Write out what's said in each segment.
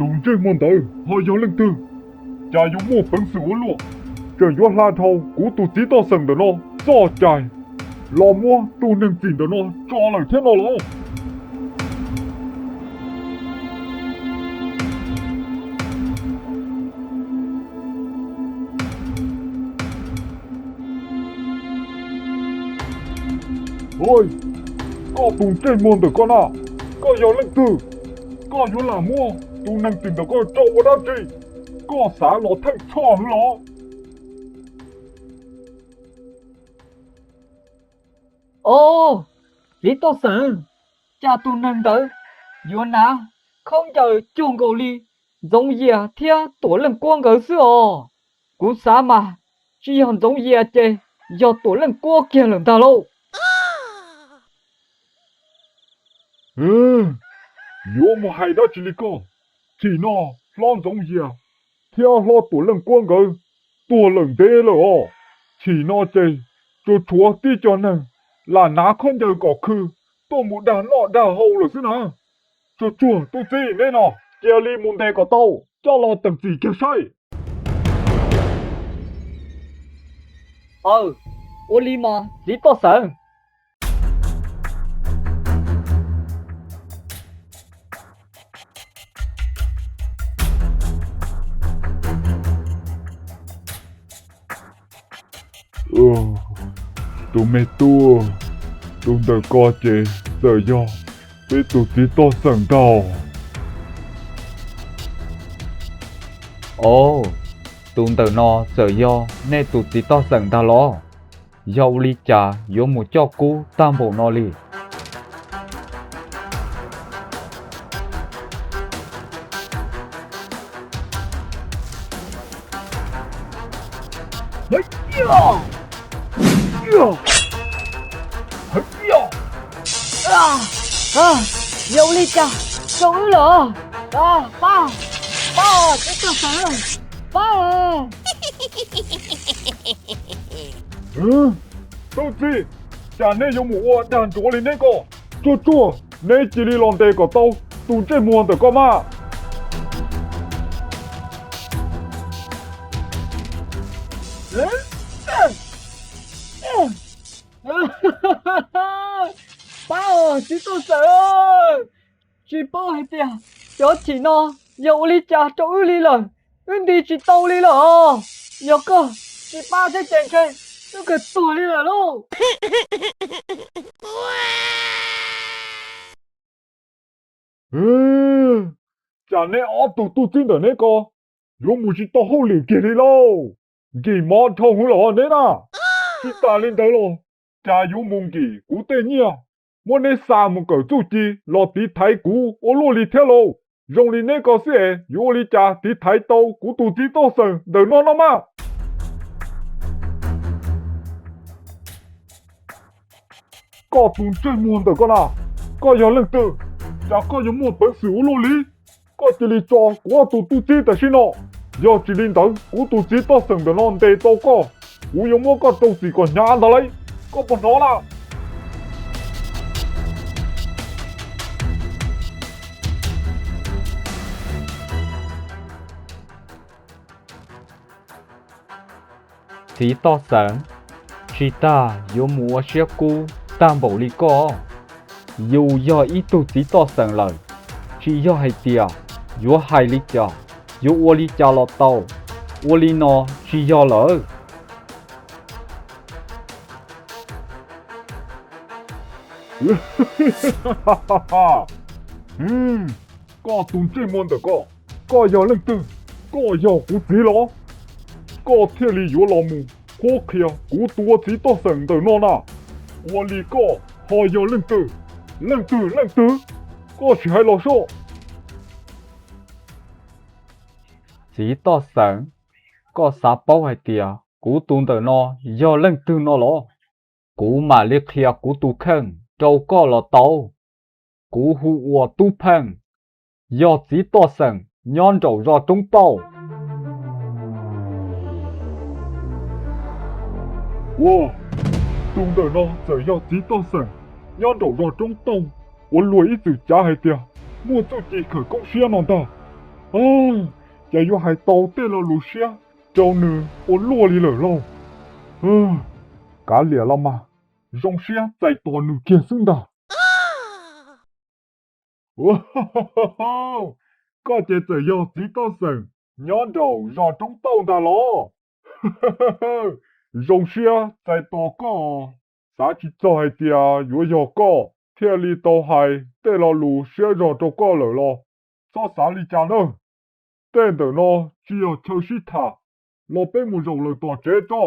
Tus ntsej muag ntawd ho yog leej twg? Cas yuav muaj peev xwm ua luaj, tseem yuav hla dhau kuv tus txiv toj xeem ntawm no txoj cai los muab tus neeg txim ntawm no tso lawm thiab no los? Koj tus ntsej muag ntawm koj na, koj yog leej twg? Koj yuav lam muab tus neeg txim ntawm koj tso ua dab tsi? Koj xav los theej txhoj hwv los? Os, txiv toj xeem, cas tus neeg ntawd yuav hnav khaub ncaws cuag nkaus li Ntxoov Yias thiab Tuam Leej Kuab nkawd xwb os. Kuv xav mas tsis yog Ntxoov Yias ces yog Tuam Leej Kuab kiag lawm ntag lauj. Yuav mus hais dab tsi li koj? Chim no hlob Ntxoov Yias thiab hlob Tuam Leej Kuab nkawd tuag lawm ntev lawm os. Chim no ces tsuas tshuav tib co neeg lam hnav khaub ncaws kom khw tuaj mus dag noj dag haus lawm xwb na. Tsuag tsuag tus txiv neb no, cia li mus ntes kom tau coj los teem txim kiag saib. Aw, ua li mas txiv toj xeem. Tus me tub, tus ntawm ko ces txawm yog peb tus txiv toj xeem ntag. Os, tus ntawm no txawm yog nej tus txiv toj xeem ntag los? Yog ua li cas yuav mus coj kub tag npaum no li? Yog ua li cas rau wb lawm? Pab, pab, txiv toj xeem, pab. Tus txiv, cas neb yuav mus ua dag ntsuav li neb ko? Tsuag tsuag, neb cia li los ntes kom tau tus ntsej muag ntawm ko mas. Pab, txiv toj xeem, tsis paub hais tias cov chim no yog ua li cas rau wb li lawm, wb nti tsis tau li lawm. Yog koj tsis pab thiab ces ntshe wb kawg tuag li lawm lauj. Cas neb ob tug tub txib ntawm neb ko yuav mus tsis tau hauj lwm kiag li lauj? Nkim mov dhau hwv lawm neb na. Tsis tas li ntawd los cas yuav mus nkim kuv tej nyiaj muab neb xa mus kawm txuj ci los tiv thaiv kuv ua luaj li thiab lauj? Zoo li neb ko xwb es yuav ua li cas tiv thaiv tau kuv tus txiv toj xeem ntawm no no mas? Koj tus ntsej muag ntawm ko na, koj yog leej twg? Cas koj yuav muaj peev xwm ua luaj li? Koj cia li tso kuv ob tug tub txib tam sim no, yog tsis li ntawd kuv tus txiv toj xeem ntawm no ntes tau koj, kuv yuav muab koj rau txim kom hnyav ntag lauj. Koj puas hnov na? Txiv toj xeem, tsis tas yuav mus ua siab kub tag npaum li koj. Yus yog ib tug txiv toj xeem lawm, tsis yog hais tias yuav hais li cas, yuav ua li cas los tau. Ua li no tsis yog lawm. Koj tus ntsej muag ntawm ko, koj yog leej twg? Koj yog kuv txiv los? Koj thiaj li yuav los mus qhuab qhia kuv tus ua txiv toj xeem ntawm no na. Ua li koj ho yog leej twg? Leej twg leej twg? Koj sim hais los soj. Txiv toj xeem, koj xav paub hais tias kuv tus ntawm no yog leej twg no los? Kuv mam li qhia kuv tus kheej rau koj los tau. Kuv hu ua Tub Pheej, yog txiv toj xeem nyob nraum zos Roob Tauj. Ua, tus ntawm no txawm yog txiv toj xeem nyob nraum zos Roob Tauj uas luag ib txwm cav hais tias muaj txuj ci khawm koob siab no ntag. Ces yuav hais tau tej lo lus siab rau nws ua luaj li lawm lauj. Kav liam los mas, zoo siab txais tos nws kiag xwb ntag. Koj ces txawm yog txiv toj xeem nyob nraum zos Roob Tauj ntag los? Zoo siab txais tos koj. Xav tsis txog hais tias yuav yog koj thiaj li tau hais tej lo lus siab zog rau koj lawm los txhob xav li cas nawb. Tej ntawm no tsis yog chaw sib tham, los peb mus zaum lawm tom tsev tso.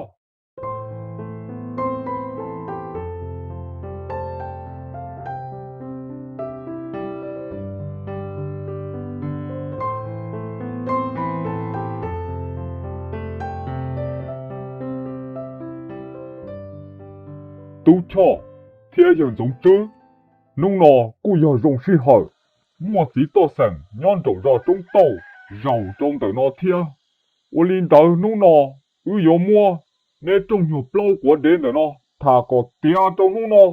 Tub Choj thiab yawg Ntxoov Tswb, hnub no kuj yog zoo sij hawm, muaj txiv toj xeem nyob nraum zos Roob Tauj zaum rau ntawm no thiab. Ua li ntawd hnub no wb yuav muab neb rooj nyuag plaub quav dev ntawm no tham kom tiav rau hnub no.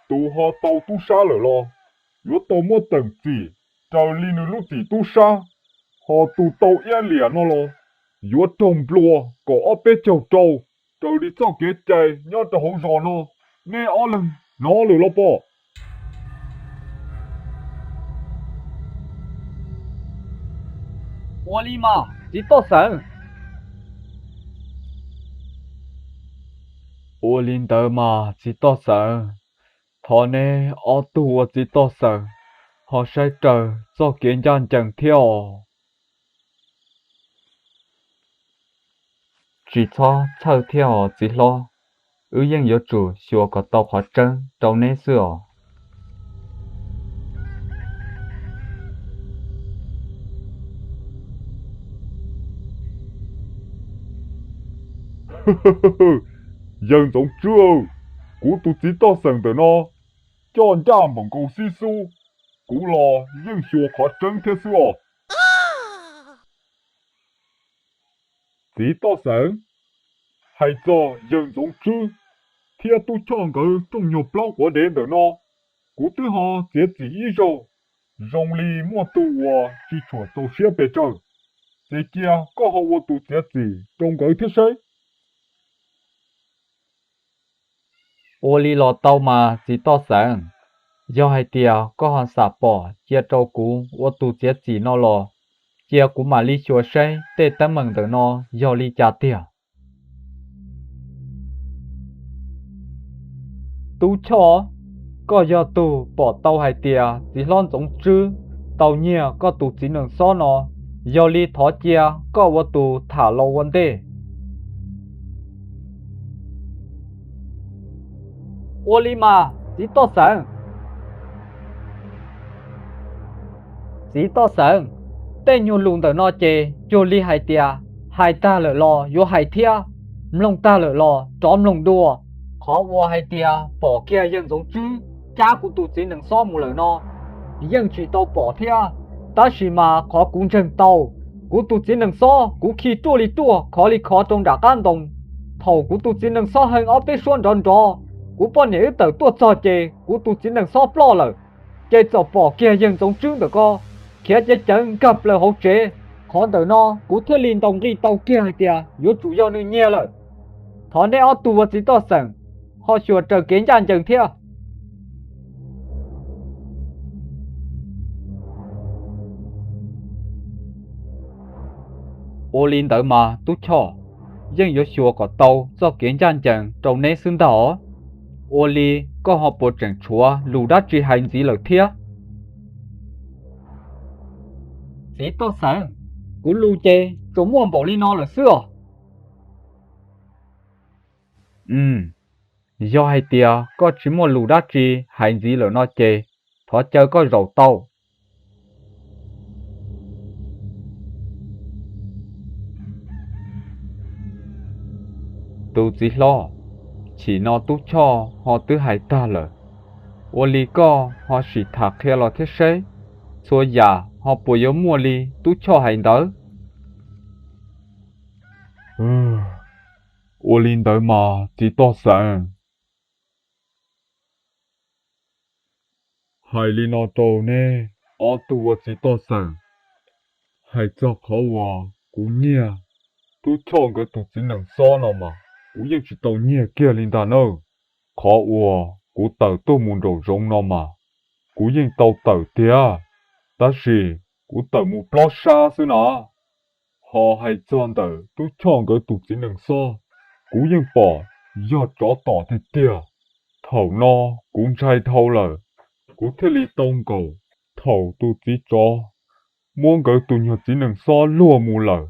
Tus ho tau tub sab lawm los yuav tau muab teem txim raws li nws lub txim tub sab, ho tus tau iab liam no los yuav raug nplua kaum ob peb caug rau, raws li txoj kev cai nyob rau hauv zos no. Neb ob leeg hnov lawm los pom? Ua li mas txiv toj xeem. Ua li ntawd mas txiv toj xeem, thov neb ob tug ua txiv toj xeem ho saib raws txoj kev ncaj ncees thiab os. Tsis txhob txhawj thiab os txiv hlob, wb yeej yuav tsum xyuas kom tau qhov tseeb rau neb xwb os. Yawg Ntxoov Tswb, kuv tus txiv toj xeem ntawm no coj ncaj npaum nkaus xib xub, kuv los yeej xyuas qhov tseeb thiab xwb os. Txiv toj xeem, hais txog yawg Ntxoov Tswb thiab Tub Choj nkawd rooj nyuag plaub quav dev ntawm no, kuv twb ho txiav txim ib zaug, zoo li muaj tus uas tsis tshua txaus siab pes tsawg. Ces cia koj ho ua tus txiav txim rau nkawd thiab saib. Ua li los tau mas txiv toj xeem, yog hais tias koj ho xam pom cia rau kuv ua tus txiav txim no los, cia kuv mam li xyuas saib tej teeb meem ntawm no yog li cas tiag. Tub Choj, koj yog tug pom tau hais tias txiv hlob Ntxoov Tswb tau nyiag koj tus txiv nees xob no, yog li thov cia koj ua tus tham los ua ntej. Ua li mas txiv toj xeem. Txiv toj xeem, tej nyuag lus ntawm no ces cuag li hais tias hais tag lawm los yuav hais thiab, mloog tag lawm los rov mloog dua. Qhov uas hais tias pom kiag yawg Ntxoov Tswb cab kuv tus txiv nees xob mus lawm no yeej tsis tau pom thiab, tab sis mas qhov kuv ntseeg tau, kuv tus txiv nees xob kuv khi ruaj li ruaj khov li khov rau nram qab ntoo. Thaum kuv tus txiv nees xob hee ob peb suab nrov nrov, kuv poj niam wb tawm tuaj txog ces kuv tus txiv nees xob ploj lawm. Ces txawm pom kiag yawg Ntxoov Tswb ntawm ko khiav cev ceev nkag plaws hauv tsev. Qhov ntawm no kuv thiaj li ntaus nqi tau kiag hais tias yuav tsum yog nws nyiag lawm. Thov neb ob tug ua txiv toj xeem ho xyuas raws kev ncaj ncees thiab. Ua li ntawd mas Tub Choj, yeej yuav xyuas kom tau txoj kev ncaj ncees rau neb xwb ntag os. Ua li koj ho puas tseem tshuav lus dab tsi hais ntxiv lawm thiab? Txiv toj xeem, kuv lus ces tsuas muaj npaum li no lawm xwb os. Yog hais tias koj tsis muaj lus dab tsi hais ntxiv lawm no ces thov caw koj zaum tau. Tus txiv hlob, chim no Tub Choj ho twb hais tag lawm, ua li koj ho sim tham qhia los thiab seb txhua yam ho puas yuav muaj li Tub Choj hais ntawd. Ua li ntawd mas txiv toj xeem, hais li no rau neb ob tug ua txiv toj xeem, Hais txog qhov uas kuv nyiag Tub Choj nkawd tus txiv nees xob no mas kuv yeej tsis tau nyiag kiag li ntag nawb. Qhov uas kuv tawm tuaj mus nraum zoov no mas kuv yeej tau tawm tiag, tab sis kuv tawm mus plob sab xwb na. Ho hais txog ntawm Tub Choj nkawd tus txiv nees xob, kuv yeej pom yog tsov tom tiag tiag. Thaum no kuv ntshai dhau lawm, kuv thiaj li tau nkaum thaum tus txiv tsov muab nkawd tus nyuag txiv nees xob luag mus lawm,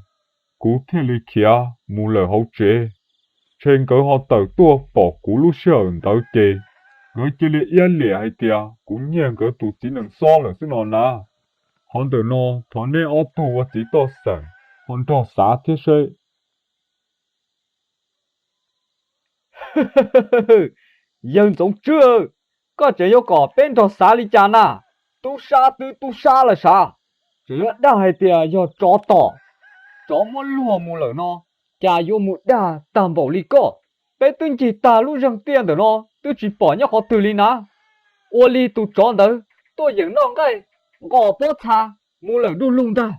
kuv thiaj li khiav mus lawm hauv tsev. Ntshe nkawd ho tawm tuaj pom kuv lub sij hawm ntawd ces nkawd cia li iab liam hais tias kuv nyiag nkawd tus txiv nees xob lawm xwb no na. Qhov ntawm no thov neb ob tug ua txiv toj xeem ho nrog xav thiab seb. Yawg Ntxoov Tswb, koj tseem yuav kom peb nrog xav li cas na? Tub sab twb tub sab lawm sav, tseem yuav dag hais tias yog tsov tom, tsov muab luag mus lawm no, cas yuav mus dag tag npaum li koj? Peb twb ncig tag lub zeeg tiaj ntawm no twb tsis pom nyob qhov twg li na. Ua li tus tsov ntawd tuaj yeem noj nqaij nqos pob txha mus lawm du lug ntag.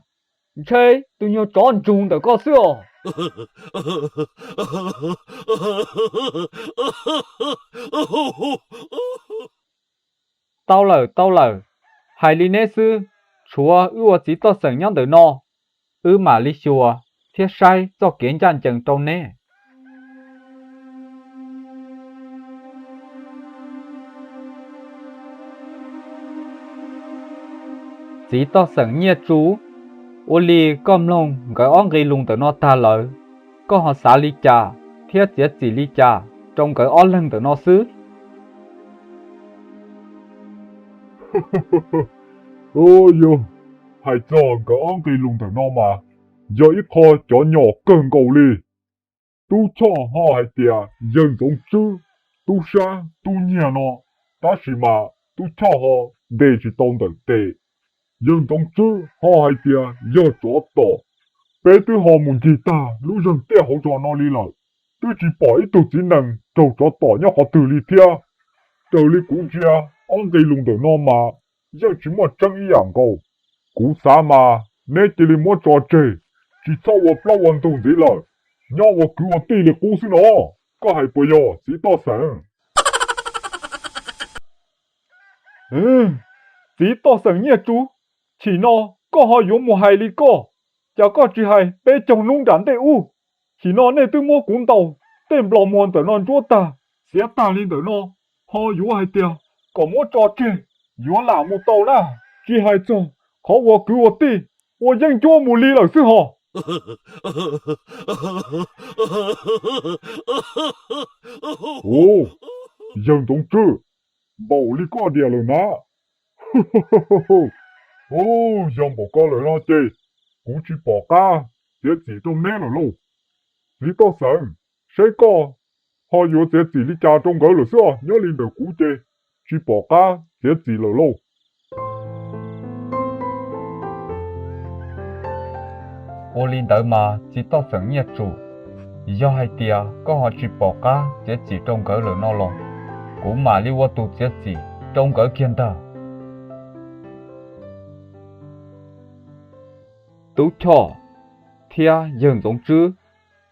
Ntshe tus nyuag tsov ntsug ntawm koj xwb os. Tau lawm, tau lawm, hais li neb xwb, tshuav wb ua txiv toj xeem nyob ntawm no, wb mam li xyuas thiab saib txoj kev ncaj ncees rau neb. Txiv toj xeem Nyiaj Tsu, ua li koj mloog nkawd ob nqe lus ntawm no tag lawm, koj ho xav li cas thiab txiav txim li cas rau nkawd ob leeg ntawm no xwb? Yog hais txog nkawd ob nqe lus ntawm no mas yog ib qho cov nyom kawg nkaus li. Tub Choj ho hais tias yawg Ntxoov Tswb tub sab tub nyiag no, tab sis mas Tub Choj ho ntes tsis tau ntawm tes. Yawg Ntxoov Tswb ho hais tias yog tsov tom. Peb twb ho mus ncig tag lub zeeg tiaj hauv zos no li lawm, twb tsis pom ib tug txiv nees raug tsov tom nyob qhov twg li thiab. Raws li kuv ntsia ob nqe lus ntawm no mas yeej tsis muaj tseeb ib yam nkaus. Kuv xav mas neb cia li muab tso tseg, tsis txhob ua plaub ua ntug ntxiv lawm, nyob ua kwv ua tij li qub xwb no. Koj hais puas yog txiv toj xeem? Txiv toj xeem Nyiaj Tsu, chim no koj ho yuav mus hais li koj, cas koj tsis hais peb caug hnub nram ntej ub? Chim no nej twb muab kuv ntaus tej nplos muag ntawm no ntsuab tag, xiav tag li ntawm no, ho yuav hais tias kom muab tso tseg, yuav lam mus tau na. Tsis hais txog qhov ua kwv ua tij, ua yeeb ncuab mus li lawm xwb hos. Ub, yawg Ntxoov Tswb, npaum li koj diam lawm na. Ub, yog npaum ko lawm no ces kuv tsis pom qab txiav txim rau neb lawm lauj. Txiv toj xeem, seb koj ho yuav txiav txim li cas rau nkawd lawm xwb os, nyob li ntawm kuv ces tsis pom qab txiav txim lawm lauj. Ua li ntawd mas txiv toj xeem Nyiaj Tsu, yog hais tias koj ho tsis pom qab txiav txim rau nkawd lawm no los, kuv mam li ua tus txiav txim rau nkawd kiag ntag. Tub Choj thiab yawg Ntxoov Tswb,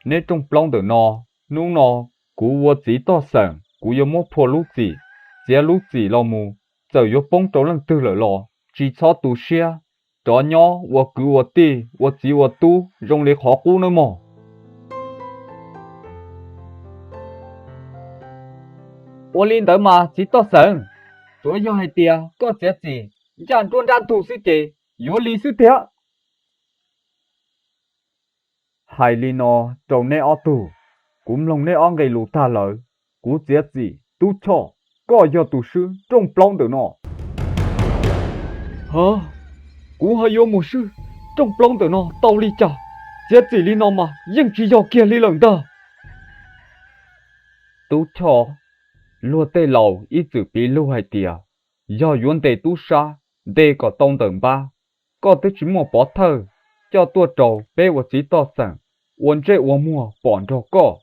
neb rooj plaub ntawm no, hnub no kuv ua txiv toj xeem kuv yuav muab phua lub txim, txiav lub txim los mus, txawm yuav poob rau leej twg lawm los tsis txhob tu siab, rov nyob ua kwv ua tij ua txiv ua tub zoo li qhov qub nawb mog. Ua li ntawd mas txiv toj xeem, tsuav yog hais tias koj txiav txim ncaj nruab nrab ntug xwb ces yuav li xwb tiag. Hais li no rau neb ob tug, kuv mloog neb ob nqe lus tag lawm, kuv txiav txim Tub Choj, koj yog tus swb rooj plaub ntawm no. Ha, kuv ho yuav mus swb rooj plaub ntawm no tau li cas? Txiav txim li no mas yeej tsis yog kiag li lawm ntag. Tub Choj, luag tej laus ib txwm piv lug hais tias yog yuav ntes tub sab, ntes kom tau ntawm npab. Koj twb tsis muaj pov thawj coj tuaj rau peb ua txiv toj xeem ua ntsej ua muag pom nrog koj.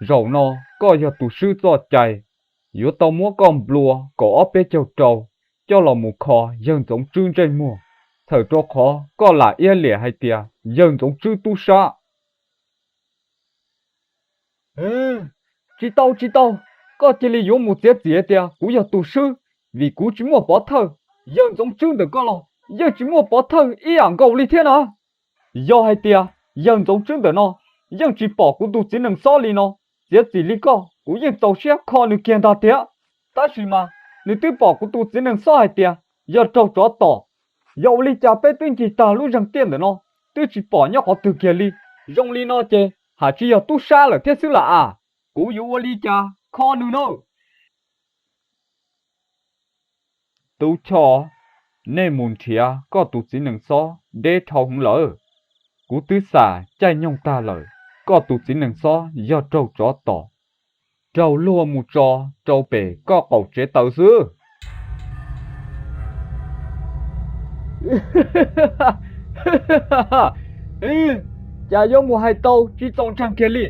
Zaum no koj yog tus swb txoj cai, yuav tau muab koj nplua kaum ob peb caug rau coj los mus kho yawg Ntxoov Tswb ntsej muag, txhawm rau qhov koj lam iab liam hais tias yawg Ntxoov Tswb tub sab. Tsis tau, tsis tau, koj cia li yuav mus txiav txim tias kuv yog tus swb, vim kuv tsis muaj pov thawj. Yawg Ntxoov Tswb ntawm koj los yeej tsis muaj pov thawj ib yam nkaus li thiab na. Yog hais tias yawg Ntxoov Tswb ntawm no yeej tsis pom kuv tus txiv nees xob li no, txiav txim li koj kuv yeej txaus siab kho nws kiag ntag tiag. Tab sis mas nws twb pom kuv tus txiv nees xob hais tias yog raug tsov tom, yog ua li cas peb twb ncig tag lub zeeg tiaj ntawm no twb tsis pom nyob qhov twg kiag li. Zoo li no ces hais tsis yog tub sab lawm thiab xwb lam as. Kuv yuav ua li cas kho nws na? Tub Choj, nej mus nrhiav koj tus txiv nees xob deb dhau hwv lawm. Kuv twb xam caij nyoog tag lawm, koj tus txiv nees xob yog raug tsov tom, raug luag mus tso rau pem koj qaum tsev taws xwb. Cas yuav mus hais tau tsis txaus ntseeg kiag li.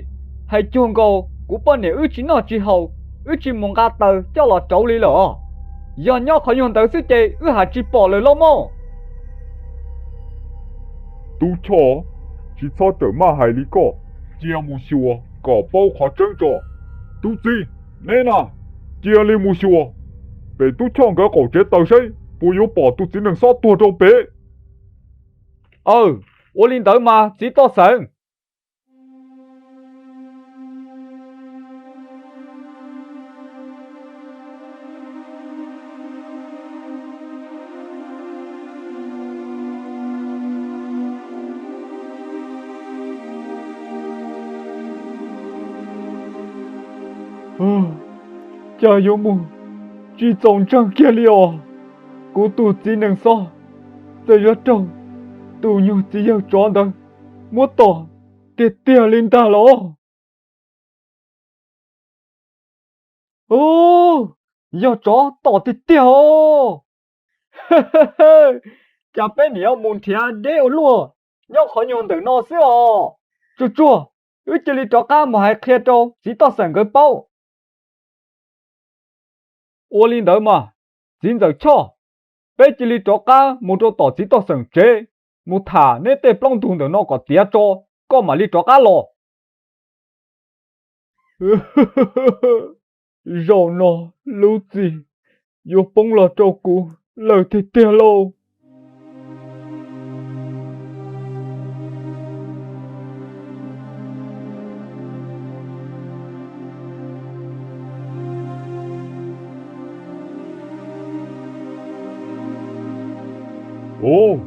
Hais cuag nkaus kuv poj niam wb tsis noj tsis haus, wb tsis mus nqa taws coj los rauv li lawm os. Yog nyob qhov nyuag ntawd xwb ces wb hais tsis pom lawm los mas. Tub Choj, tsis txhob rawm maj hais li koj, cia mus xyuas kom paub qhov tseeb tso. Tub txib, neb na, cia li mus xyuas pem Tub Choj nkawd qaum tsev taws seb puas yuav pom tus txiv nees xob tuag rau pem. Aw, ua li ntawd mas txiv toj xeem. Cas yuav mus tsis txaus ntseeg kiag li os. Kuv tus txiv nees xob txawm yuav raug tus nyuag txiv yawg tsov ntawd muab tom tiag tiag li ntag los. Yog tsov tom tiag tiag os. Cas peb niam yuav mus nrhiav deb ua luaj nyob qhov nyuag ntawm no xwb os. Tsuag tsuag, wb cia li rov qab mus hais qhia rau txiv toj xeem nkawd paub. Ua li ntawd mas, txiv ntxawm Choj, peb cia li rov qab mus rau tom txiv toj xeem tsev, mus tham neb tej plaub ntug ntawm no kom tiav tso, koj mam li rov qab los. Zaum no lub txim yuav poob los rau kuv lawm tiag tiag lauj. Ov,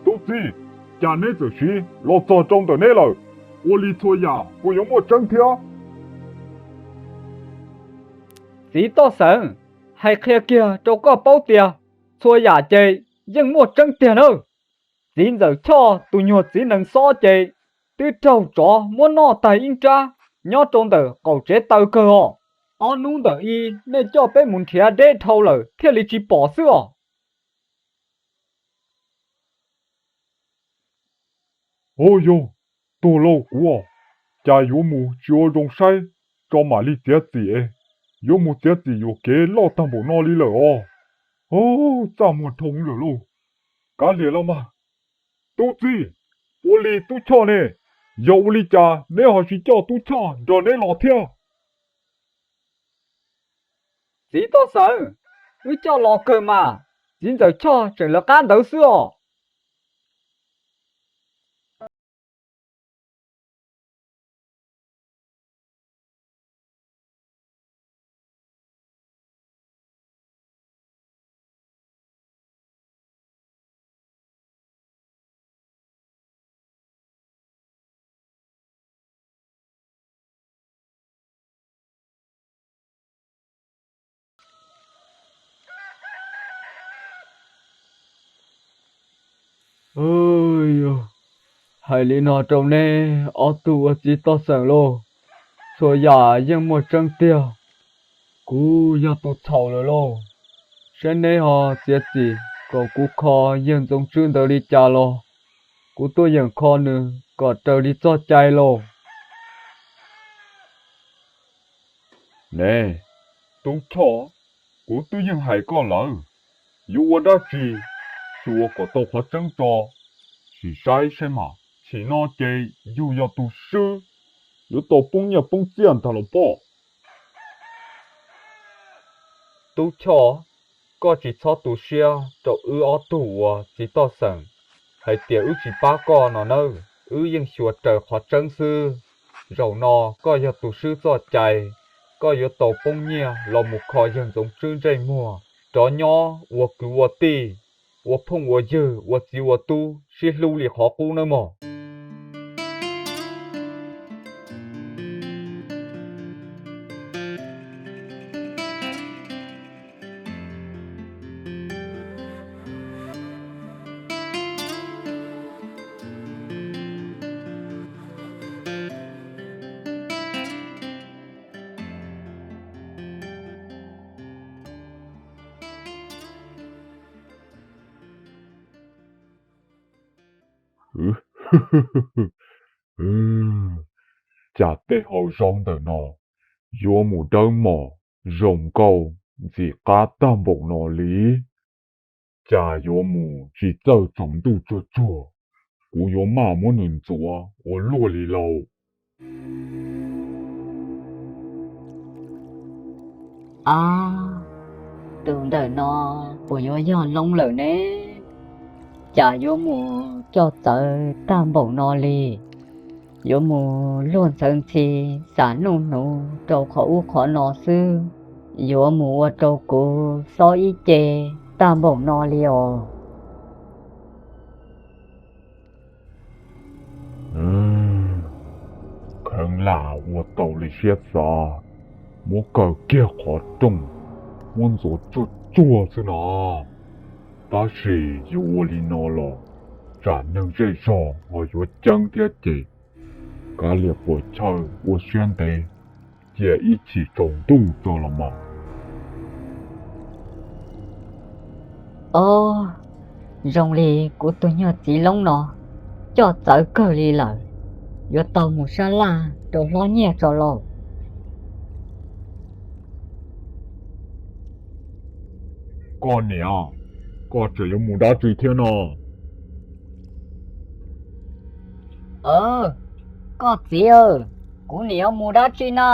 tub txib, cas neb txawm siv los txog rau ntawm neb lawm? Ua li txhua yam puas yuav muaj tseeb thiab? Txiv toj xeem, hais qhia kiag rau koj paub tias txhua yam ces yeej muaj tseeb tiag nawb. Txiv ntxawm Choj tus nyuag txiv nees xob ces twb raug tsov muab noj tag ib nrab nyob rau ntawm qaum tsev taw kawg os. Ob hnub ntawm i nej coj peb mus nrhiav deb dhau lawm thiaj li tsis pom xwb os. Ov yog, tuag lauj kuv os, cas yuav mus tsis ua zoo saib tso mam li txiav txim es, yuav mus txiav txim yuam kev loj tag npaum no li lawm os. Ov, txaj muag dhau lawm lauj. Kav liam los mas. Tub txib, ua li tub Choj ne, yog ua li cas neb ho tsis coj tub Choj nrog neb los thiab? Txiv toj xeem, wb coj los kawg mas, txiv ntxawm Choj tseem lawv qab ntawd xwb os. Hais li no rau neb ob tug ua txiv toj xeem lauj, txhua yam yeej muaj tseeb tiag. Kuv yog tus txhaum lawm lauj, saib neb ho txiav txim kom kuv kho yawg Ntxoov Tswb ntawd li cas los kuv tuaj yeem kho nws kom raws li txoj cai lauj. Ne, tub Choj, kuv twb yeej hais koj lawm, yuav ua dab tsi Xyuas kom tau qhov tseeb tso, sim saib saib mas, sim no ces yus yog tus swb, yuav tau poob nyiaj poob txiaj ntag los pob. Tub Choj, koj tsis txhob tu siab rau wb ob tug uas txiv toj xeem hais tias wb tsis pab koj no nawb. Wb yeej xyuas raws qhov tseeb xwb. Zaum no koj yog tus swb txoj cai, koj yuav tau poob nyiaj los mus kho yawg Ntxoov Tswb ntsej muag, rov nyob ua kwv ua tij, ua phooj ua ywg, ua txiv ua tub sib hlub li qhov qub nawb mog. Cas tej hau zau ntawm no yuav mus dawb mos zoo nkauj ntxim qab tag npaum no li? Cas yuav mus tsis txawj tsaus ntuj tsuag tsuag, kuv yuav maj muab nws ntxuav ua luaj li lauj. Ab, tus ntawm no puas yuav yog Loob lawm ne? Cas yuav mus coj txawv tag npaum no li? Yuav mus luag ntxhawv ntxhi, xam nuj hnuv rau qhov ub qhov no xwb, yuav mus ua rau kuv xob ib ce tag npaum no li os. Kheev lam ua tau li siab xav, muab kaw kiag qhov rooj, muab ntxuav tsuag tsuag xwb no. Tab sis yuav ua li no los tsam neeg zej zog ho yuav ceeb thiab ces kav liam puas chawj ua siab ntev, cia ib chim tsaus ntuj tso los mas. Ob, zoo li kuv tus nyuag txiv Loob no coj txawv kawg li lawm, yuav tau mus sab laj rau hlob nyiaj tso lauj. Koj niam, koj tseem yuav mus dab tsi thiab no? Koj txiv, kuv niam yuav mus dab tsi na?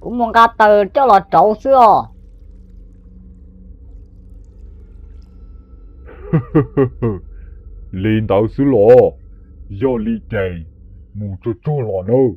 Kuv mus nqa taws coj los rauv xwb os. Li ntawd xwb los? Yog li ces mus tsuag tsuag los nawb.